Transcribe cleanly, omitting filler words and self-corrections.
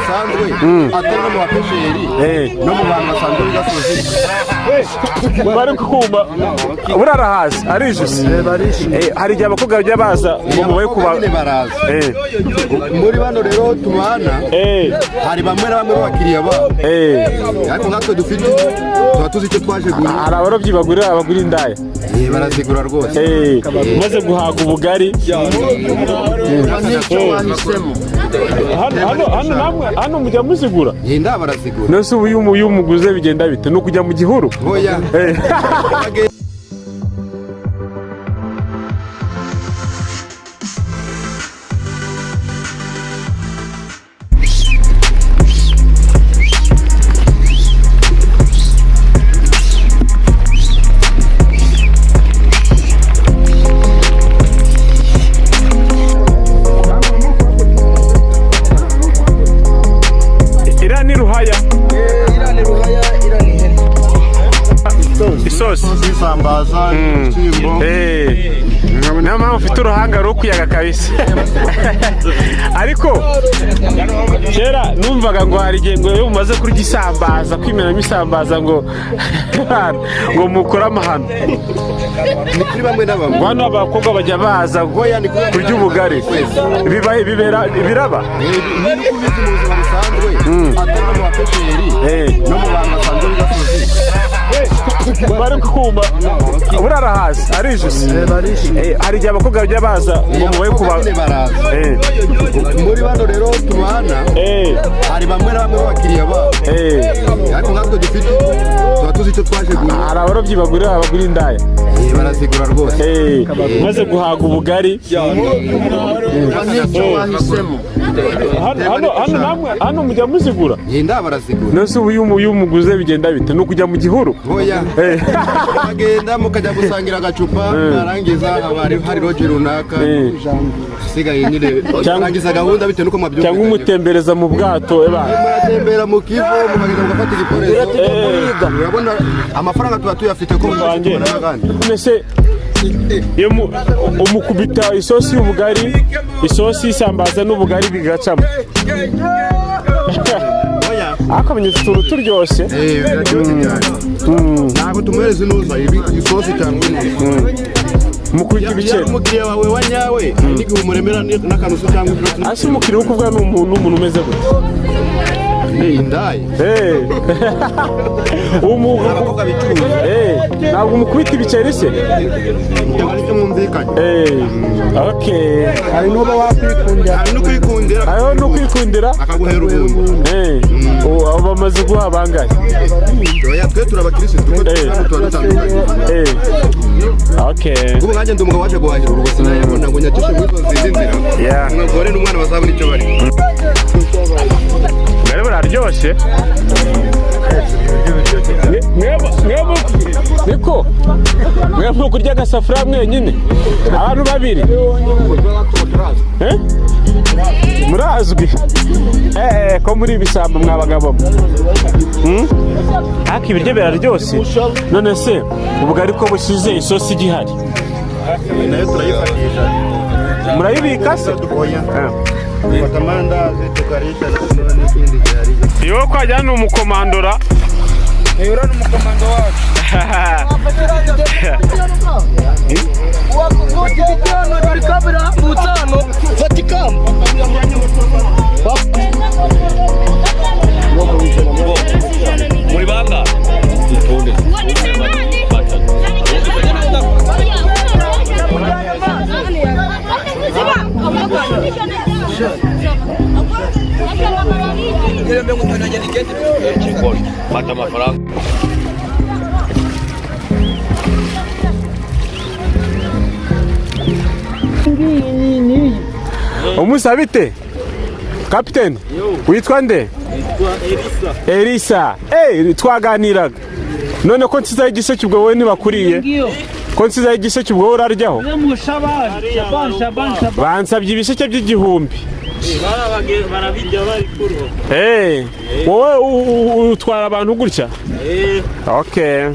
Busanzwe, atari no mu bapesheri, no mu bantu basanzwe b'igasozi. Bari kuma burara hasi arijuse. Hari igihe abakobwa bajya baza ngo mubaye kuba Nyine baraza. Muri bano rero tubana, hari bamwe na bamwe b'abakiriya babo, ariko nkatwe dufite, tuba tuzi icyo twaje guha. Hari abarobyi bagurira, abagura indaya. Barazigura rwose. Maze guhaga ubugari. Nicyo wahisemo. Hano namwe hano mujya muzigura? Yenda barazigura. Nose ubu iyo umuguze bigenda bite? Ni ukujya mu gihuru? Oya. Iriya ni ruhaya? Iriya ni ruhaya, iriya ni ihene. Isosi. Isambaza, ibishyimbo. Niyo mpamvu ufite uruhanga rukuyaga kabisa. Ariko kera numvaga ngo hari igihe ngo iyo mumaze kurya isambaza, kwimenamo isambaza, ngo mukore amahano. Ni kuri bamwe na bamwe. Ngo hano abakobwa bajya baza Oya, ni kuri bamwe kurya na bamwe. ubugari. Twese. Biba bibera biraba. Nyine uko ubizi, mu buzima busanzwe, atari no mu bapesheri, no mu bantu basanzwe b'igasozi. Bari kuma burara hasi arijuse. Hari igihe abakobwa bajya baza ngo mubaye kuba Nyine baraza. Muri bano rero tubana, hari bamwe na bamwe b'abakiriya babo, ariko nkatwe dufite, tuba tuzi icyo twaje guha. Hari abarobyi bagurira, abagura indaya. Barazigura rwose. Maze guhaga ubugari. Nicyo wahisemo. Hano namwe hano mujya muzigura? Yenda barazigura. Nose ubu iyo umuguze bigenda bite? Ni ukujya mu gihuru? Oya. Bagenda mukajya gusangira agacupa, mwarangiza haba hari lodge runaka, isigaye nyine murangiza gahunda bitewe n'uko mwabyumvikanye. Cyangwa umutembereza mu bwato eba. Muratembera mu Kivu, mukagenda mugafata igikoresho. Urabona amafaranga tuba tuyafite ko Wanjye. tubona n'agandi. None se iyo umukubita isosi y'ubugari, isosi y'isambaza n'ubugari bigacamo? Oya. Ariko amenye utuntu turyoshye. Biraryoshye cyane. Ntabwo tumuhereza inuza isosi cyangwa inuza. Mukubita Iyo ari ibiceri. umukiriya wawe wa nyawe, hari n'igihe umuremera n'akanusu cyangwa ibiro. Ase umukiriya uri kuvuga ni umuntu umeze gute? Ni indaya. Abakobwa bicuruza. Ntabwo umukubita ibiceri se? Bitewe n'icyo mwumvikanye. Okay. Hari n'uba wakwikundira. Hari no kwikundira. Hariho no kwikundira. Akaguhera ubuntu. Ubu abo bamaze guha bangahe? Oya, twe turi abakirisitu kuko tuba dutandukanye. Okay. Ubu nkanjye ndi umugabo waje guhahira urugo, sinayabona ngo nyacishe muri izo zindi nzira. Umugore n'umwana bazabona icyo bari. Ubugari buraryoshye. Niko mwebwe kurya agasafuriya mwenyine abantu babiri? Eh? Murazwi ko muri ibisambo mwa bagabo mwe. Ariko ibiryo biraryoshye. None se ubugari ko bushyize, isosi igihari? Nayo turayifatisha. Murayibika se? Oya. Dufata amandazi tukarisha n'ikindi gihari. Iyo kwajya ni umukomandora. Uriya ni umukomando wacu. Dore kamera hambutse hano, fata ikamba. Muri banga? Fata amafaranga. Umusabite kapiteni, witwa nde? Elisa. Twaganiraga none ko nsizaho igiseke, ubwo wowe ntibakuriye? Ko nsizaho igiseke, ubwo wowe uraryaho? Bansabye ibiseke by'igihumbi. Barabirya bari kuroba. Wowe utwara abantu gutya? Okay.